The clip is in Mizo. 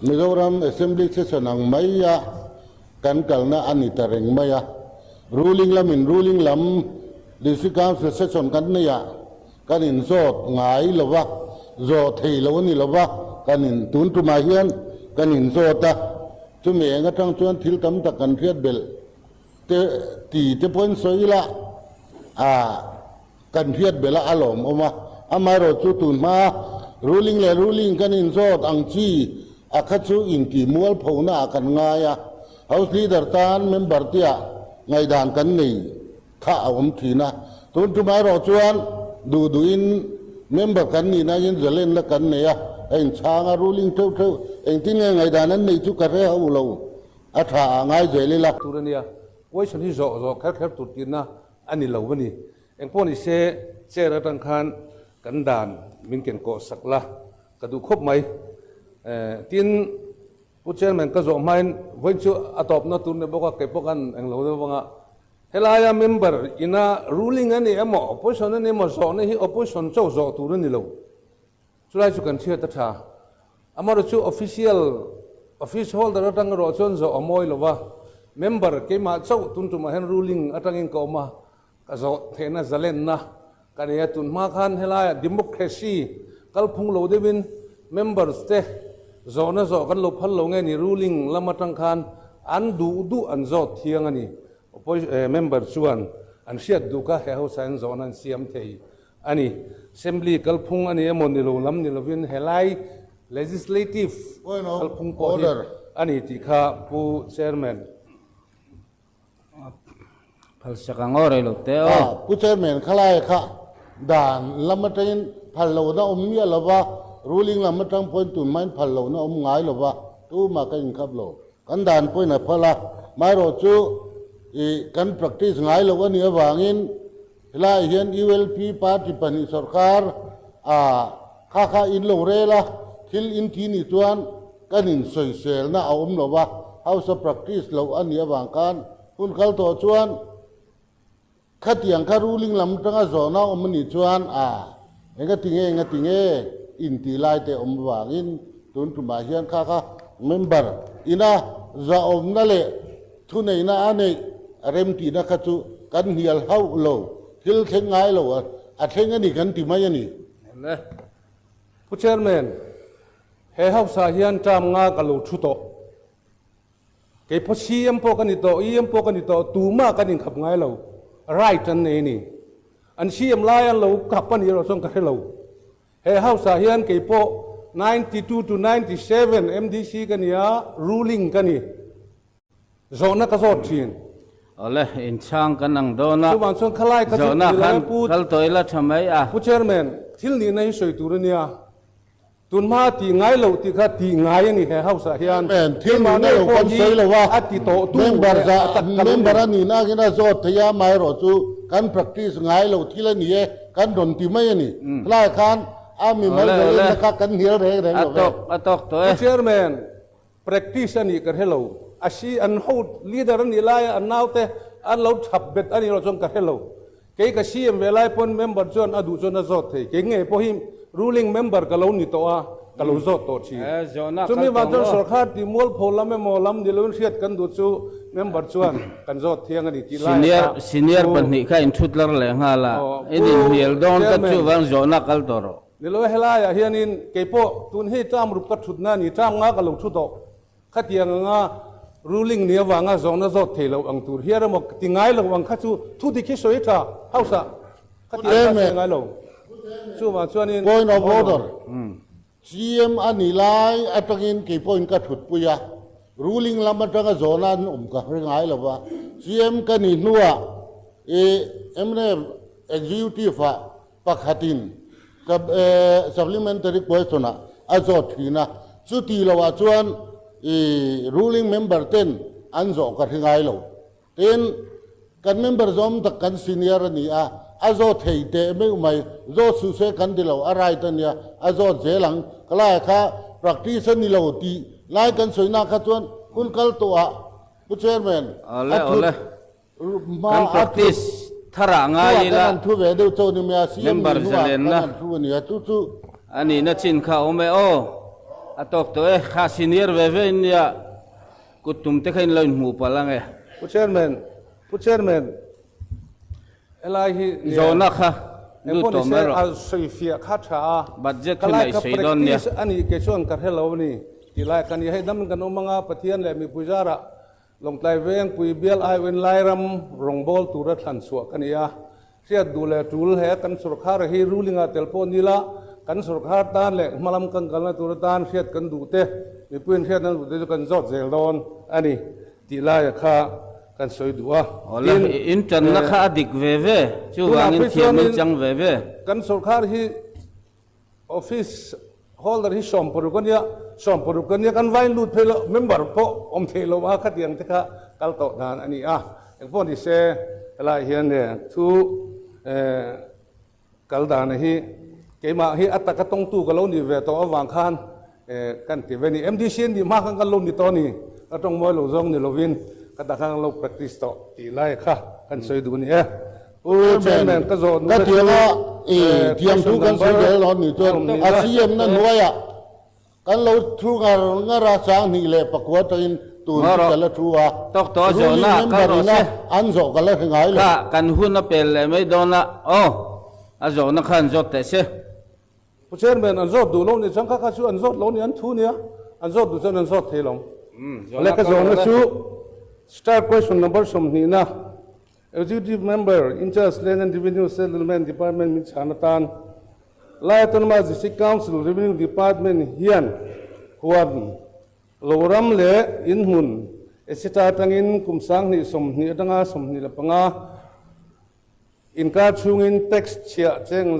Mizoram Assembly Session ang maia kan kalna a ni ta reng mai a. Ruling lamin ruling lam District Council Session kan neih ah kan inzawt ngai lo va, zawh thei lo a ni lo va, kan in tun tumah hian kan inzawt a. Chumi eng atang chuan thil tam tak kan hriat belh te ti te pawhin sawi ila a kan hriat belh a a lawmawm a. Amaherawhchu chu tun hma ruling leh ruling kan inzawt ang chi a kha chu intih mualphona ah kan ngai a. House leader tan member tia ngaihdan kan nei kha a awm thin a. Tun tumah erawh chuan duh duhin member kan nih nain zalenna kan nei a, a inchhang a, ruling theuh theuh engtin nge ngaihdan an neih chu ka hre hauh lo, a tha ah ngai zel ila. Tur a nia, question hi zawh zawh kher kher tur tihna a ni lo a ni. Engpawh ni se chair atang khan kan dan min ken kawh sak la ka duh khawp mai. Tin. Pu Chairman ka zawh hmain vawiin chu a tawpna tur ni bawk a, kei pawh khan englo deuh vanga helaia member ina ruling a ni emaw opposition a ni emaw zawhna hi opposition chauh zawh tur a ni lo. Chulai chu kan hriat a tha. Amaherawhchu chu official office holder atang erawh chuan zawh a mawi lo va, member keimah chauh tun tumah hian ruling atangin ka awm a, ka zawh theihna zalenna ka nei a, tun hma khan helaiah democracy kalphung lo deuhin members te zawhna zawh kan lo phal lo nge ni ruling lam atang khan an duh duh an zawt thiang a ni, member chuan an hriat duh kha he house-ah hian zawhna an siam thei a ni. Assembly kalphung a ni emaw ni lo lam ni lovin helai legislative kalphung pawh hi a ni tih kha Pu Chairman. Phal sak ang aw rei lo te aw. Pu Chairman khalai kha dan lam atangin phal lohna awm miah lo va, ruling lam atang pawhin tun hmain phal lohna awm ngai lo va, tumah ka inkhap lo. Kan dan pawhin a phal a, maherawh chu ih kan practice ngai loh a nih avangin helaiah hian ULP party pahnih sawrkar ah kha kha in lo rel a, thil in ti nih chuan Kan insawiselna a awm lo va, House a practice loh a nih avang khan hun kal tawh chuan khatiang kha ruling lam atanga zawhna a awm a nih chuan a engatinge engatinge intih lai te awm avangin tun tumah hian kha kha member ina zahawmna leh thuneihna a neih a remtihna kha chu kan hnial hauh lo, thil thleng ngai lo a thleng a ni kan ti mai a ni. Pu Chairman, He house ah hian term nga ka lo thu tawh. Kei pawh CM pawh ka ni tawh, EM pawh ka ni tawh, tumah kan inkhap ngai lo. Right an nei a ni. An CM lai an lo khap a nih erawh chuan ka hre lo. He house ah hian kei pawh 92 to 97 MDC ka ni a, ruling ka ni. Zawhna ka zawt thin. Awle, inchhang kan ang dawn a. Chuvang chuan khalai ka chu Zawhna khan kal tawh ila tha mai a. Pu Chairman, thil nihna hi sawi tur a nia. Tun hma tih ngai loh tih kha tih ngai a ni he house ah hian. Chairman, thil nihna lo kan sawi lo a. A ti tawh tu Member za, member a nihna angin a zawt thei a, amaherawhchu kan practice ngai lo thil a ni e, kan rawn ti mai a ni. Khalai khan a mimal zalenna kha kan hnial reng reng lo ve. A tawk, a tawk tawh e. Pu Chairman, Practice a nih ka hre lo. A si an ho leader a nih laia an naute an lo thap bet a nih loh chuan ka hre lo. Kei ka CM ve lai pawn member chuan a duh chuan a zawt thei. Kei ngei pawh hi ruling member ka lo ni tawh a, ka lo zawt tawh thin. Chumi vang chuan sawrkar tih mualpho lam emaw lam ni loin hriat kan duh chu member chuan kan zawt thiang a ni tih laia kha Senior pahnih kha in thutlar leh nghal a, in inhnial dawn ka chuvang zawhna kal tawh rawh. Ni lo helaiah hianin kei pawh tun hi term rup ka thutna a ni, term nga ka lo thu tawh. Khatiang anga ruling ni avanga zawhna zawt thei lo ang tur hian emaw ti ngai lo ang kha chu thu dik hi sawi tha house ah khatiang kha sawi ngai lo. Chuvang chuanin Point of order, CM a nih lai atangin kei pawhin ka thutpui a, ruling lam atanga zawhna an awm ka hre ngai lo va, CM ka nih hnuah i mnf executive ah Pakhatin supplementary question ah a zawt thin a, chuti lo ah chuan i ruling member ten an zawh ka hre ngai lo. Tin, kan member zawm tak kan senior a ni a, a zawt thei teh meuh mai, zawt suh se kan ti lo, a right a nia, a zawt zel ang. Ka laiah kha practice a ni lo tih lai kan sawina kha chuan hun kal tawh ah Pu Chairman a thut Kan practice thar ah ngai ila member zalenna a nihna chin kha a awm e aw. A tawk tawh e, kha senior ve ve in nia, kut tum te kha in lo inhmuh palh ang e. Pu Chairman, Pu Chairman, helai hi nia. Zawhna kha lut tawh mai rawh. A sawifiah kha tha a. Budget hi ngaih sawi dawn nia. Practice a nih kei chuan ka hre lo a ni tih lai kha nia. Hei dam in kan awm ang a, Pathian leh mipui zarah Lawngtlai Vengpui bial aiawin Lairam rawngbâwl tura thlan chhuah ka ni a. Hriat duh leh tul he kan sawrkhar hi ruling ah tel pawh ni la, kan sawrkhar tan leh hmalam kan kalna tur atan hriat kan duh te, mipuiin hriat an duh te chu kan zawt zel dawn a ni tih laia kha kan sawi duh a. Awle, Tin, in tanna kha a dik ve ve, tunah chuvangin phei thiam in chuanin chang ve ve. Kan sawrkhar hi Office holder hi 60 a nia, 60 a nia kan vain lut phei lo, member pawh awm thei lo a khatiang te kha kal tawh dan a ni a. Engpawh ni se helaiah hian thu kal dan hi keimah hi a taka tawngtu ka lo nih ve tawh avang khan kan ti ve a ni. MDC an nih hma khan kan lo ni tawh a ni, ka tawng mawi lo zawng ni lovin ka ta khan kan lo practice tawh tih lai kha kan sawi duh a ni e. Pu Chairman ka zawh Ka tianga i tiang thu kan sawi zel hawn ni chuan a CM na hnuaiah kan lo thu ngar ngar a, 2004 atangin tun chu ka la thu a, ruling member ina an zawh ka la hre ngai lo. Kha kan hun a pel leh mai dawn a, aw a zawhna kha an zawt teh se. Pu Chairman an zawt duh lo nih chuan kha kha chu an zawt lo nih an thu nia, an zawt duh chuan an zawt thei lo. Awle ka zawhna chu star question number 20 na Executive Member, In Charge Land and Revenue Settlement Department min chhan atan Lai Autonomous District Council Revenue Department hian huan lo ram leh in hmun etc atangin kum 2020 atanga 25 inkar chhungin tax chhiah cheng.